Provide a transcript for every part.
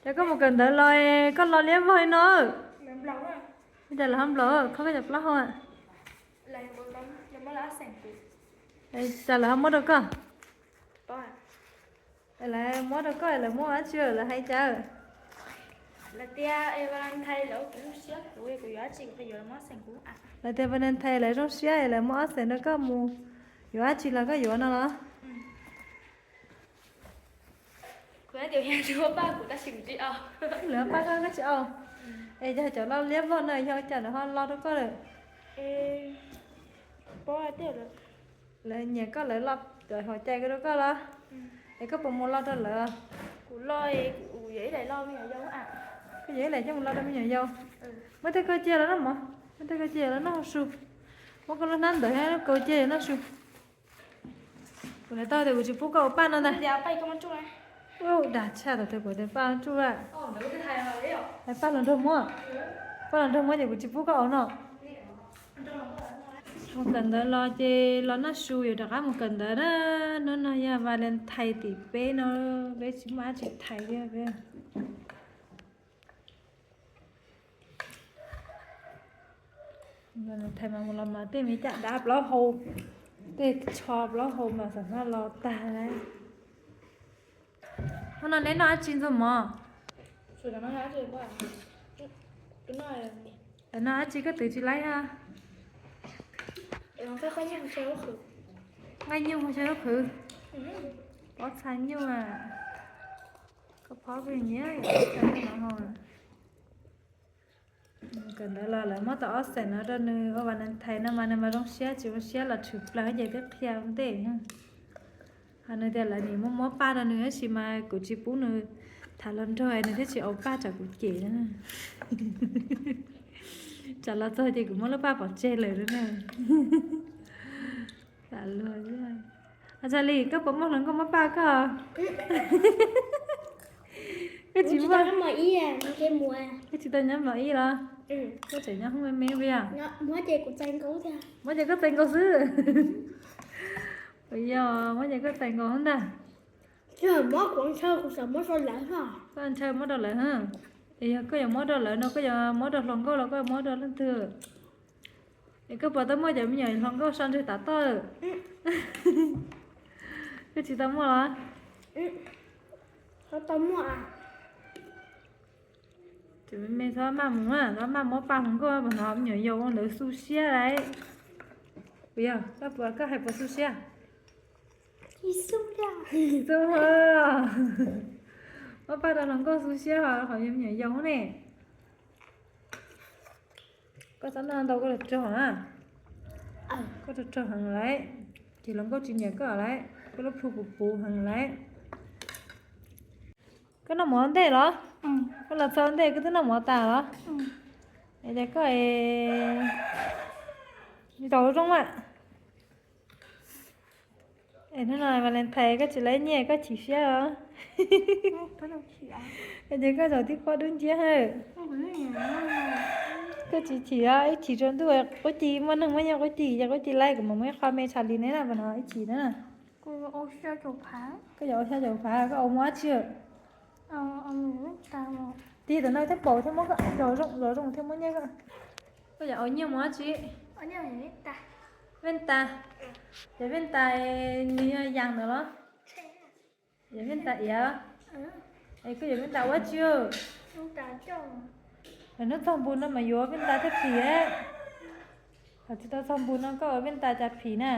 Cas koj mus kawm ntawv los koj lo liab vog li no? Cas lawv ho nplaum koj cov plaub hau? Cas lawv ho muab rau koj? Lawv muab rau koj lawv muab dab tsi lawv hais cas? Lawv tias Valentine lawv zoo siab lawv muab ob xees rau koj mus yuav dab tsi los koj yuav no los? Lawv pab koj koj tsis au. Es yog cov lo liab vog no yog cas lawv ho lo rau koj lawm? Lawv nyiam koj lawv lo cov hauv cai rau koj los? Es koj puas mus lo rau lawv? Koj yuav ib daim coj mus lo rau me nyuam yaus. Muab tej koj cia los noj mov, muab tej koj cia los noj su. Muab koj lub hnab ntawd thiab lub kaus cia noj su. Kuv hais tau tias kuv tsis pub koj ua paj no ntag. Dag tshaj tau tias kuv tias paj tsuj a. Hais paj hluas nraug muab, paj hluas nraug muab ces kuv tsis pub koj ua no. Mus kawm ntawv los ces los noj su yuav rov qab mus kawm ntawv na. Hnub no yog Valentine tim peb no, peb tsis muaj dab tsi thaiv thiab peb. Valentine mas mus los mas tej me caj dab plaub hau, tej tsho plaub hau mas xam maj los tag lawm. Hnub no neb noj dab tsi ntxuag mov? Noj dab tsi koj twv tsis laib a? Nqaij nyuj hu xyaw lub qhwv, pob txha nyuj a, koj phob pheej nyiam txha nyuj no hau. Kawm ntawv los lawv muab tau ob xees no rau nws ua Valentine no mas nws mas zoo siab tsis zoo siab los tshwm plaws ces twb qhia ua ntej. Ho nws tias lawv nim muab muab paj rau nws tab sis mas kuv tsis pub nws tham hluas nraug nws thiaj tsis au paj tsam kuv cem na. Tsam los txog ces kuv muab lub paj pov tseg lawm na. Tham luag. Ua tsaug li koj puas muaj hluas nkauj muab paj koj? Koj tsis muaj. Koj tsis tau nyob Mos Ib los? Koj tseem nyob hoob me me yog? Muab ces koj txais nkaus xwb. Yog muab ces koj txais nkaus ntag. Koj ntshaw muab rau lawv. Es yog koj yuav muab rau lawv no koj yuav muab rau hluas nkauj los koj yuav muab rau leej twg? Es koj puas tau muaj cov me nyuam hluas nkauj so ntseg tav toj? Koj tsis tau muaj los? Tsis me me txhob maj mus, txhob maj muab paj hluas nkauj, puas hnov me nyuam yaus ua ntawd xu siab lauj. Puas yog, koj puas, koj hais puas xu siab? Xu, muab paj rau hluas nkauj xu siab ho qhov yog me nyuam yaus ne. Koj txhob noj ntau koj lawv raug na. Koj raug raug heev lawm, ces hluas nkauj tsis nyiam koj lawm, koj lub plhu puv puv heev lawm. Koj noj mov ntej los? Koj los txog ntej koj twb noj mov tas los? Es koj zaum zoo a. Es hnub no Valentine koj tsis laib nyiaj koj chim siab os. Es ces koj zaum tib pob dub nciab hawm. Koj tsis chim os, ib chim tsaus ntuj quab ci, muaj neeg muaj nyiaj quab ci, ces quab ci laib kuv mam muab ib qho me tsham li neb na, puas hnov ib chim na. Koj yuav ua xya caum phav, koj ua muab dab tsi? Tig tam no thiab paus thiab muab koj zov zoo, zov zoo thiab muab nyiaj koj. Koj yuav ua nyiaj muab dab tsi? Vej tas. Yog vej tas nws yog yas ntawd los? Yog vej tas iav. Es koj yuav vej tas ua dab tsi? Hnub txog npus no mas yuav vej tas thiaj phim. Thaum tsis tau txog npus no koj ua vej tas cas phim na.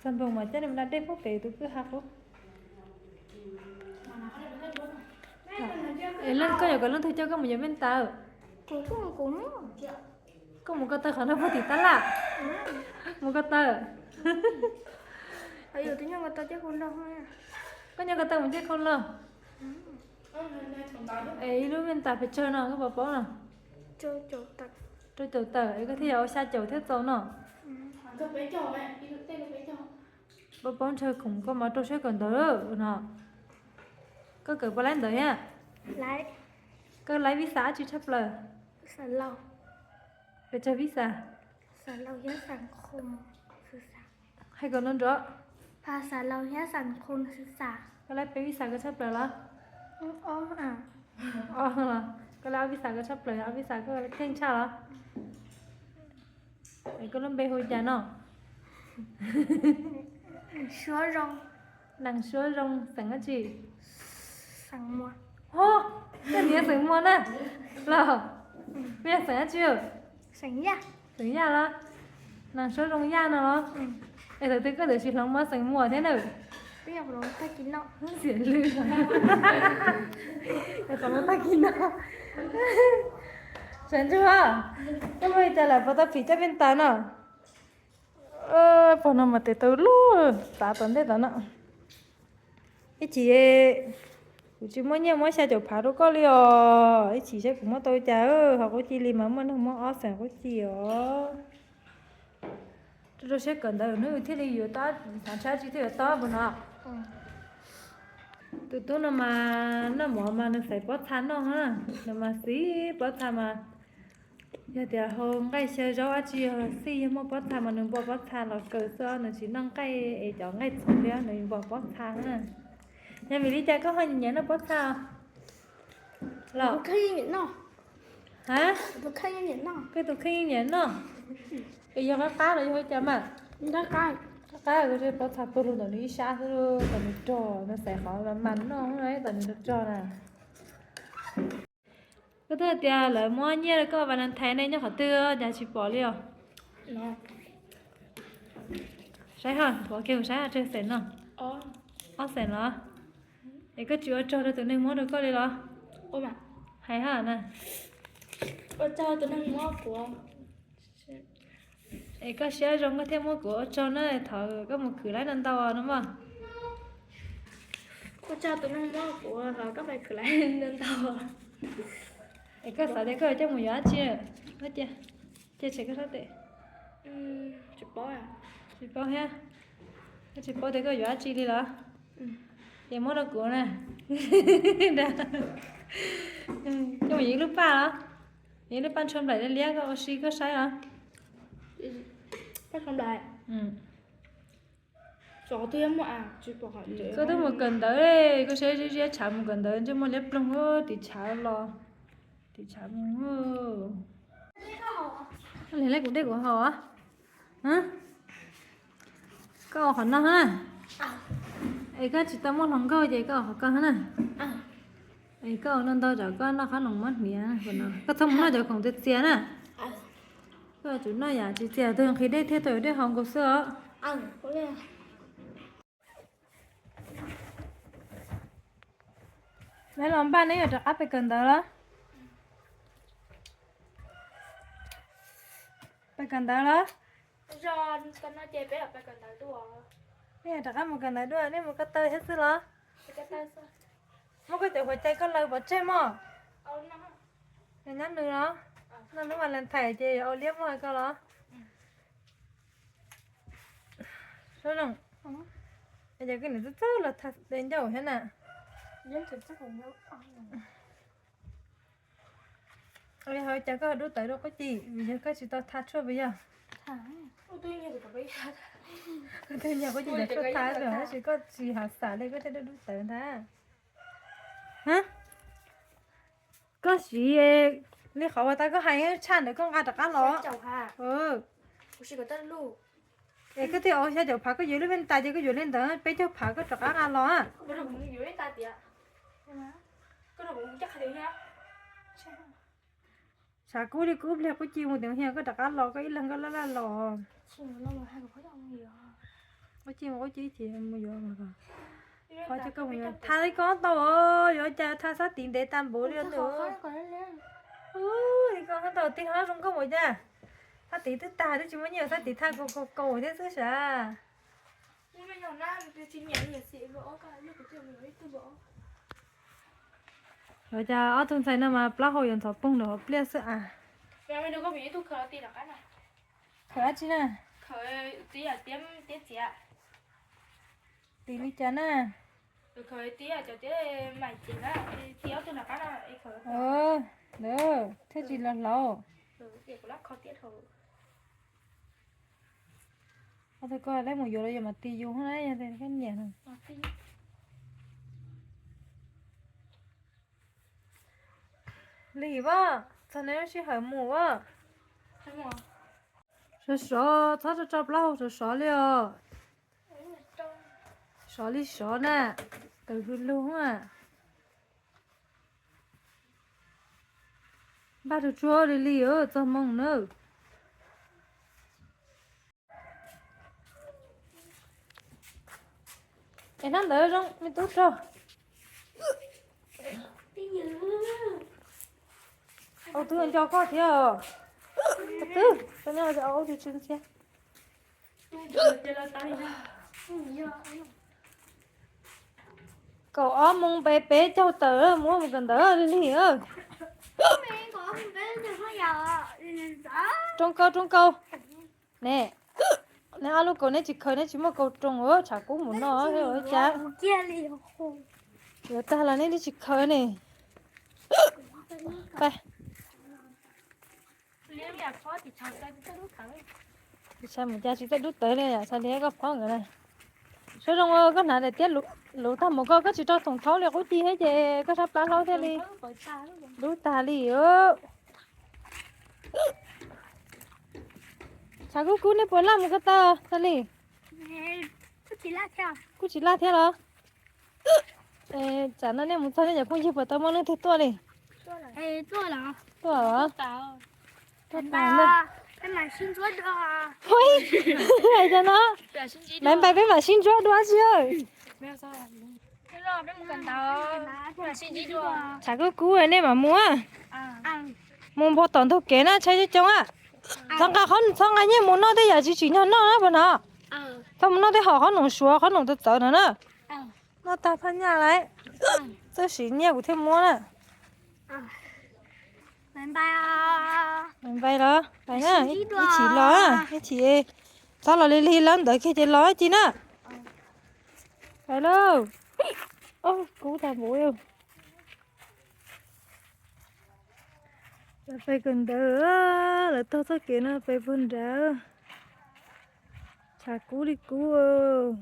Txog npus mas coj nws mus da dej pub pem tus kwj ha qub. Koj yuav kom leej twg coj koj mus yuav vej tas? Koj mus ko taw qhov no puag tim tab laj. Mus ko taw. Koj nyob ko taw mus coj koj laug. Es ib lub vej tas pes tsawg no koj puas paub no? Rau caum tawm es koj thiaj yuav ua xya caum thiab txaus no. Paub paub ntshaw khoom koj mas rau siab kawm ntawv no. Koj kawm puas laib ntawv thiab? Koj laib vij xas dab tsi tshaj plaws? Pes tsawg vij xas? Hais kom nrov nrov. Xav laus thiab xav khuv xav. Koj lab peb vij xav koj tshaj plaws los? Ob los? Koj lab ob vij xav koj tshaj plaws, ob vij xav koj keej tshaj los? Es koj lub npe hu cas no? Suab Zoo. Nees Suab Zoo xeem dab tsi? Xeem Muas. Ho, koj niam xeem Muas na los? Koj yog xeem dab tsi? Xeem Yaj. Xeem Yaj los? Nees Suab Zoo Yaj no los? Es thaum twg koj txawm tsis hloov mob xeem Muas thiab na? Peb nyuam qhuav hloov tag kis no. Xiam lwm. Nyuam qhuav hloov tag kis no. Sawv ntsug, koj muaj li cas lam pov tau phim coj peb tas no? Pog no mas tes tau lug tav tom ntej tom no. Ib chim kuv tsis muaj nyiaj muab xya caum phav rau koj li os. Ib chim saib kuv muab tau cas, ho qub ci li mas muaj neeg muab ob xeem qub ci os. Rau rau siab kawm ntawv no thiaj li yuav tau, xav tshaj tsis thiaj yuav tau puas no. Tus tub no mas noj mov mas nws xaiv pob txha noj na, nws mas xaiv pob txha mas yog tias hau nqaij xyaw zaub dab tsi xij yog muaj pob txha mas nws npua pob txha los kaw xwb, nws tsis noj nqaij es cov nqaij txhoov li, nws npua pob txha na. Yog vim li cas koj ho nyiam noj pob txha? Los, ha, koj tus kheej yeej nyiam noj. Es yog qab qab los yog ua cas mas? Qab qab, koj pob txha pw rau ntawm nws ib sab xwb, kom nws rog, nws xaiv qhov mas mas noj, kom nws rog rog na. Koj twb hais tias lawv muab nyiaj rau koj Valentine ne, nyob qhov twg cas tsis pom li os? Saib ho, pom kiag kuv saib, tsawg xeem no? Ob xeem los? Es koj tsis ua tsaug rau tus neeg muab rau koj li los? Hais ha na. Es koj siab zoo koj thiaj muab kuv ua tsaug na, thov koj mus khwv laib ntau ntau no mog. Es koj xav tias koj yuav coj mus yuav dab tsi? Cia tshem koj sab tes. Tsis paub thiab. Koj tsis paub tias koj yuav dab tsi li los? Ces muab rau kuv na. Coj mus yuav ib lub paj los? Yuav ib lub paj ntshua nplaim liab liab, koj ua si koj saib los. Koj twb mus kawm ntawv, koj saib ziab ziab tshav mus kawm ntawv ntsej muag liab ploog tim tshav los. Tim tshav mus. Koj lig lej kuv dej kuv haus. Koj ua qhov no na. Es koj tsis tau muaj hluas nkauj ces koj ua qhov ko na. Es koj ua no ntau tsam koj noj qab noos muab hniav. Koj txhob mus noj cov khoom txias txias na. Koj yuav tsum noj yam tsis txias, tus nqhis dej thiaj tau dej haus nkaus xwb os. Neb los npaj neb yuav rov qab pem kawm ntawv los? Pem kawm ntawv los? Neb yuav rov qab mus kawm ntawv dua, nej mus ko taw thiab xwb los? Muab koj cov huas cai koj laws pov tseg mog. Nyob nws los? Noj hnub Valentine ces yuav ua liab muag koj los? Suab Zoo, es koj niam txawj txawj los tha ncauj thiab na. Ua li hauv cas koj dub tawv dua Qub Ci, vim yog koj tsis tau tha tshuaj puas yog? Kuv twb nyiag Qub Ci cov tshuaj tha lawm tab sis koj tsis hav xav li koj thiaj dub dub tawv ntag. Koj siv li qhov uas tau koj hais tshaj ntawd koj nqa rov qab los. Es koj thiaj ua xya caum phav, koj yuav lub vej tas ces koj yuav li ntawd peb caug phav koj rov qab nqa los. Tshav kub li kub pliag Qub Ci mus tias hias koj rov qab los koj ib leeg koj laj laj los. Qub Ci mus Qub Ci ces mus yuav mas. Qhov coj koj mus yuav tha li koj tau, yuav cas tha sab tid ntev tas npaum li tus. Li koj tau tij hlob zoo nkauj ua cas. Sab tid twb tag twb tsis muaj nyiaj sab tid tha kaus kaus thiab xwb sav. Ua cas ob tug ntxhais no mas plaub hau yuav ntxhov poog ntawm hauv pliaj xwb as. Khaws dab tsi na? Tiv li cas na? Thiaj tsis los hlauv. Ob tug koj leb mus yuav los yog mas tis yus na, yog koj nyiam. Lig Vaj, txog neb lub sij hawm mus Vaj. Sov sov, txhob tso plaub hau sov sov li os. Sov li sov na, tawm hws lug na. Npaj tsuag tsuag li li, txog moo na. Es nab ntawd zoo me tub rog. Au, twb nco koj thiab. Twb, koj nyob au tus tsw thiab. Kaum ob moos peb peb caug tawm mus ua mus kawm ntawv li li. Roob kaub roob kaub. Ne, neb ob lub kaus neb tsis khaws, neb tsis muaj kaus roos, tshav kub mus noj cas. Yuav tag los neb twb tsis khaws ne. Mus cas tsis txawj dub tawv li, xav li koj phob nkawd na. Suab zoo, koj hnav daim tiab luv tag mus koj, koj tsis rau thoom thaub li qub ci thiab ces koj sab plab hlaub thiaj li dub tag li. Tshav kub kub neb puas laj mus ko taw tag li? Kuj tsis laj thiab los? Tsam no nej mus txog nej cov phooj ywg puas tau muaj leej twg tuaj li? Tuaj os. Tuaj tas no. Hais tias no, Maiv Npais peb mam sib ntsuab dua tsi. Tshav kub kub nej mam mus. Mus npog tom ntug kev na, tshaib coob coob a. Txhob nqa qhov, txhob nqa nyiaj mus noj tej yam tsis tsim nyog noj na puas hnov. Txhob mus noj tej hom qhob noom suav, qhob noom txawv txawv no na. Noj tag phaj nyaj lawm, txawj siv nyiaj kuv thiaj muab na. Pais los, pais na, ib chim los, ib chim txhob los li li lawm ntawd kiag ces los ib ci na. Pais lauj. Kub tag npaum. Pais kawm ntawv, lawv taug txoj kev no pais puag nrad. Tshav kub li kub.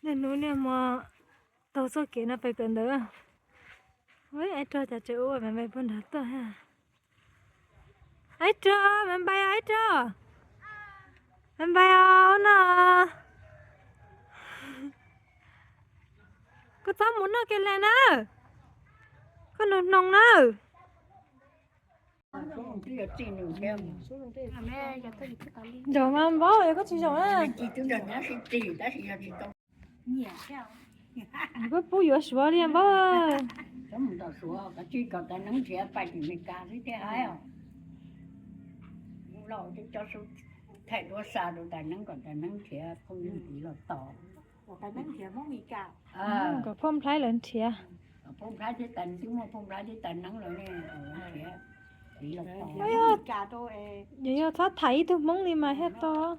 Niaj hnub niaj hmo taug txoj kev no pais kawm ntawv. Aib Rog cas tseem ua Maiv Npais puag nrad tuaj. Aib Rog, Maiv Npais, Aib Rog, Maiv Npais os no. Koj txhob mus noj kev lem na, koj nug hnoos na. Nrog mas npaub, yog koj tsis zaum na. Koj pub yuav suav li npaub. Kom phauj Nplhaib lawv nrhiav. Yog yog txhob tham ib tug Hmoob li mas thiaj tau.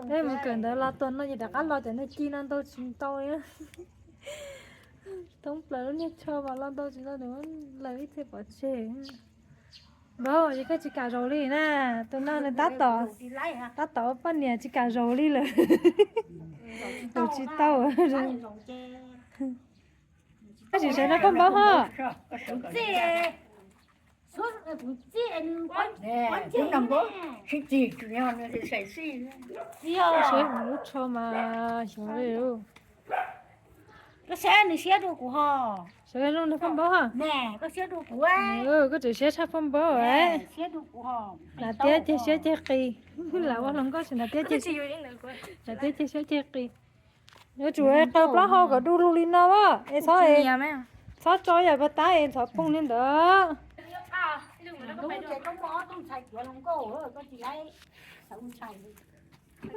Peb mus kawm ntawv los tuaj no ces rov qab los cov niag ci no ntau tsis ntau li. Thoob plaws lub niag chaw mas los ntau tsis ntau, lawv ib txhia pov tseg. Npaub, yog koj tsis kam zaum li na, tus no nws tab tom, tab tom poj niam tsis kam zaum li lawm. Zaum tsis tau. Koj tsis sawv no koj Npaub ho. Sawv lub tsho mas xyov li. Koj saib nws siab dua kuv ho. Sawv zoo nrog koj Npaub ho. Koj tseem siab tshaj Phoj Npaub. Hnav tiab ceg siab ceg qis. Lam ua hluas nkauj tsis hnav tiab ceg, hnav tiab ceg siab ceg qis. Yuav tsum qaws plaub hau kom du lug li no as. Es txhob, txhob tso yam pag tab es txhob phooj li ntawd.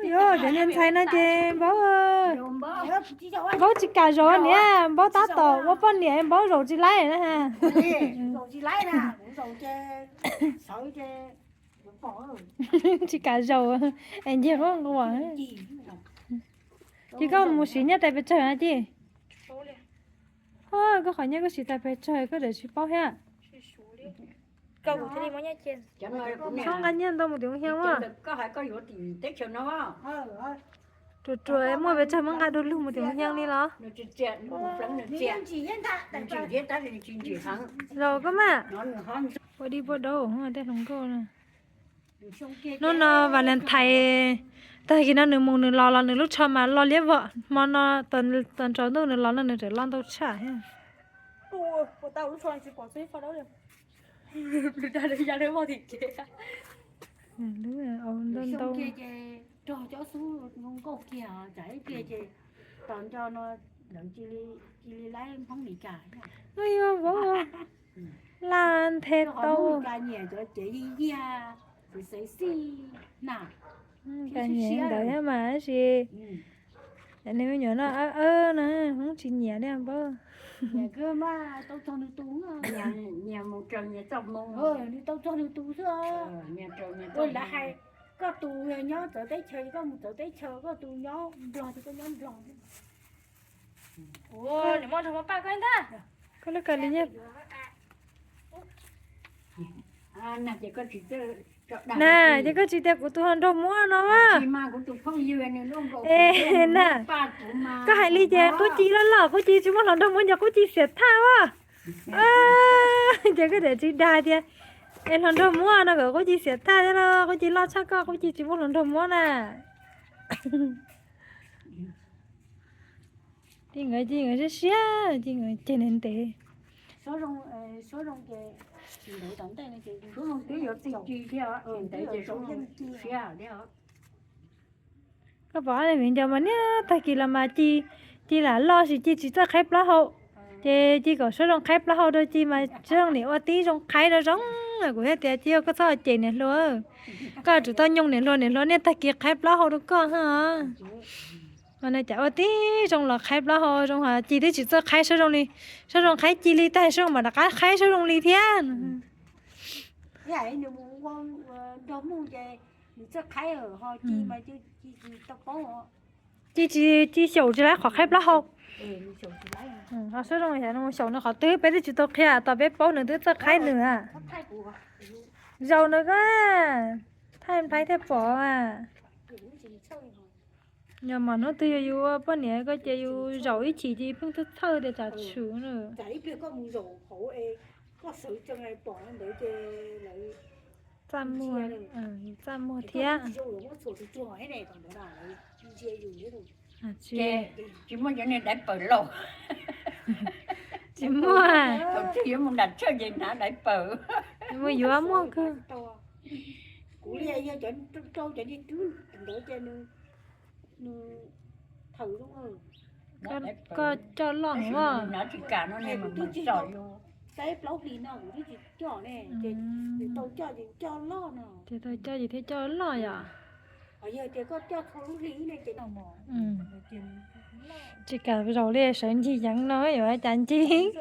Yog cov niag ntxhais no ces Npaub, Npaub tsis kam zaum niam, Npaub tab tom ua poj niam Npaub zaum tsis laib na. Tsis kam zaum es nce huab nquas. Ces koj mus siv nyiaj tais pes tsawg na Ci? Koj qhov nyiaj koj siv tais pes tsawg koj tseem tsis paub thiab. Koj kuv thiaj li muab nyiaj cia. Txhob nqa nyiaj ntau mus tim Hmoob Xyooj mas. Ruam ruam muaj pes tsawg muab nqa du lug mus tim Hmoob Xyooj li los? Zaum koj mas. Ua dib pua dau tej hluas nkauj na. Hnub no Valentine, tag kis no nws mus nws los los nws lub tsho mas loj liab vog. Hmo no tag nrho ntuj nws los no nws tseem loj ntau tshaj thiab. Ntau ntau. Yuav vauv laj nthe tau. Cas nyiam ntawd thiab mas tab sis nej me nyuam no awb awb no Hmoob tsis nyiam li npawg. Koj tus nyob txawv teb chaws, koj mus txawv teb chaws, koj tus nyob Nplog ces koj nyob Nplog. Ua, nws muab nrog muab paj koj ntag. Koj lub kawg li nyiaj. Na, ces koj tsis tias kuv tus hluas nraug muab no a. Na, koj hais li ces qub ci loj loj, qub ci tsis muaj hluas nraug muab, nco qub ci xiam thaj a. Ces koj tias tsis dag tias es hluas nraug muab no kom qub ci xiam thaj thiab los, qub ci loj tshaj koj, qub ci tsis muaj hluas nraug muab na. Ci nkawd ci nkawd siab siab, ci nkawd ceg ntev ntev. Koj pom ob niag viv ncaus mas niaj tag kis los mas ci, ci lam loj sis ci tsis txawj qhaib plaub hau. Ces ci kom suab zoo qhaib plaub hau rau ci mas suab zoo nim ua tib zoo qhaib rau zoo. Kuv thiaj tias ci koj txhob cem niam hluas, koj tsum tau nyooj niam hluas, niam hluas niaj tag kis qhaib plaub hau rau koj. Mas nws cas ua tib zoo los qhaib plaub hau zoo, ci twb tsis txawj qhaib suab zoo li, suab zoo qhaib ci li tag suab zoo mam rov qab qhaib suab zoo li thiab. Ci tsis, ci xyaum tsis laib qhov qhaib plaub hau. Ho suab zoo xyaum nws qhov twg peb twb tsis tau qhia, tos peb paub nws twb txawj qhaib nws. Zaum nws ko, thaij nplhaib thiaj pom. Yog mas hnub twg yog yus ua poj niam ko ces yus zaum ib chim ces pheej txhawj txhawj tias tsam tshwm na. Txaj muag, txaj muag thiab. Tsis muaj cov niag daiv pawg lauj. Tsis muaj. Thaum twg yuav mus nram tshawj ces hnav daiv pawg. Mus yuav muaj kawg. Kuv li yog cov rau cov niag rub ntawd ces nws thaum zoo. Koj coj loj no. Saib plaub hlis no kuv twb tsis coj ne, ces nws tau coj ces coj loj no. Ces tau coj ces thiaj coj loj yom. Yog tias koj coj txhua lub hli ne ces Tsis kam zaum li sawv ncig yeev no yuav cas ncig.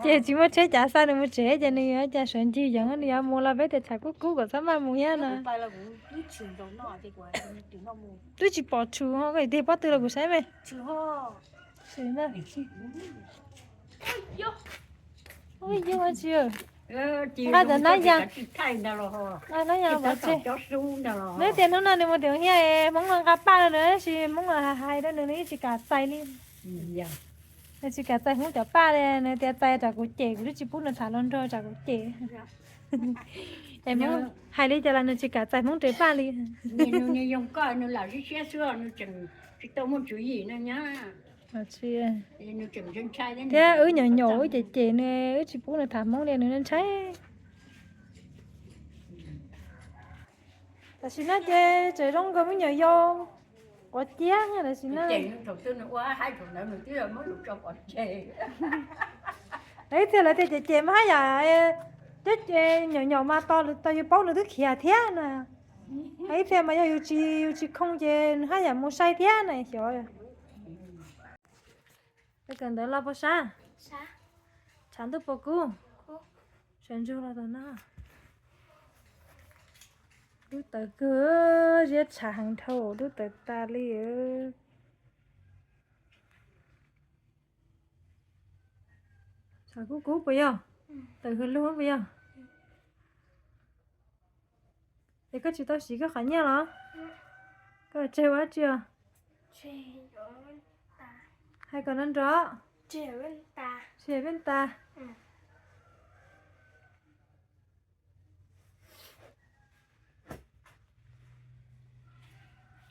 Ces tsis muaj tsheb cav xa nws mus tsev ces nws yuav cas sawv ncig yeev, nws yuav mus los peb tias tshav kub kub kom txhob maj mus thiab no. Twb tsis pom tshwm ho, koj tiag pob tw los kuv saib me. Nqa cov nab ya, nqa nab ya pov tseg. Neb tias hnub no nws mus tim hiaj Hmoob no nqa paj rau nws tab sis Hmoob no hais rau nws nws yeej tsis kam txais li. Nws tsis kam txais Hmoob cov paj li, nws tias txais tsam kuv cem, kuv twb tsis pub nws tham hluas nraug tsam kuv cem. Es Hmoob hais li cas los nws tsis kam txais Hmoob tes paj li. Nws lam siab siab xwb, nws tseem tsis tau muaj tswv yim no nyab. Thiab wb nyaum nyaum wb cem cem nws, wb tsis pub nws tham Hmoob li nws ntshai. Tam sim no ces tseem zoo nkaus me nyuam yaus quav ciab tam sim no. Ib txhia lawv tias cem cem mas haj yam cem nyaum nyaum mas tos yus paub nws twb khiav thiab na. Ib txhia mas yog yus tsis, yus tsis khoo ces nws haj yam mus sai thiab na xyov. Kawm ntawv los puas sab? Tshav ntuj puas kub? Sawv ntsug los tom no. Dub tawv kawg, ziab tshav heev dhau, dub tawv tas li. Tshav kub kub puas yog? Tawv hwv lug puas yog? Koj tsis tau siv koj qhov nyiaj los? Koj tseg ua dab tsi os? Hais kom nrov nrov. Tseg peb tas.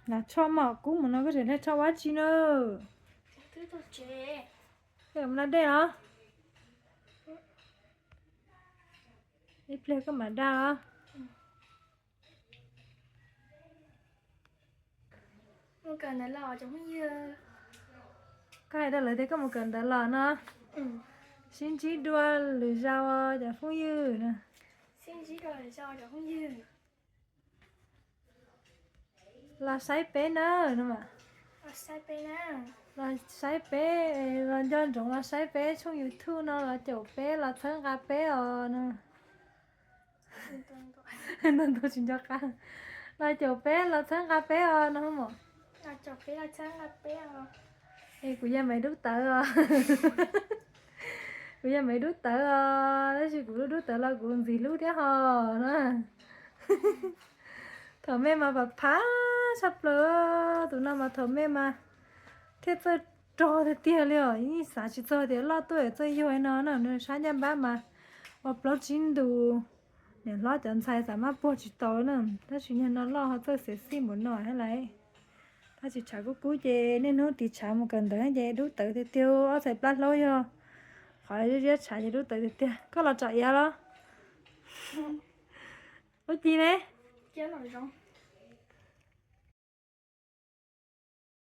Lam tsho mom kub mus no koj tseem hle tsho ua dab tsi na? Koj mus da dej los? Ib pliag koj mam da os. Koj hais rau lawv tias koj mus kawm ntawv los no. Sib ntsib dua lwm zaus cov phooj ywg no. Los saib peb na no mas. Los saib peb, los nco ntsoov los saib peb tshooj YouTube no los caum peb los txhawb nqa peb os no. Ntu ntu tsis nco qab. Los caum peb los txhawb nqa peb os no mom. Es kuv yog Maiv Dub Tawv os. Kuv yog Maiv Dub Tawv os, tab sis kuv lub dub tawv los kuv ntxim hlub thiab hos na. Thaum me mas pam phav tshaj plaws, tus no mas thaum me mas thiaj txawj rog tiag tiag li os. Yeej xav tsis txog tias loj tuaj txawj yug li no na. Nws sab ncaj npab mas ua plaub tsib ntus, niam hlob cov ntxhais xav maj puag tsis tau na, tab sis niag no loj ho txawj xev xij npaum no thiab lauj. Tab sis tshav kub kub ces niaj hnub tiv tshav mus kawm ntawv ces dub tawv tiag tiag. Ob txhais plab hlaub yog qhov ziab ziab tshav ces dub tawv tiag tiag. Koj los tsom iav los? Ua ci ne?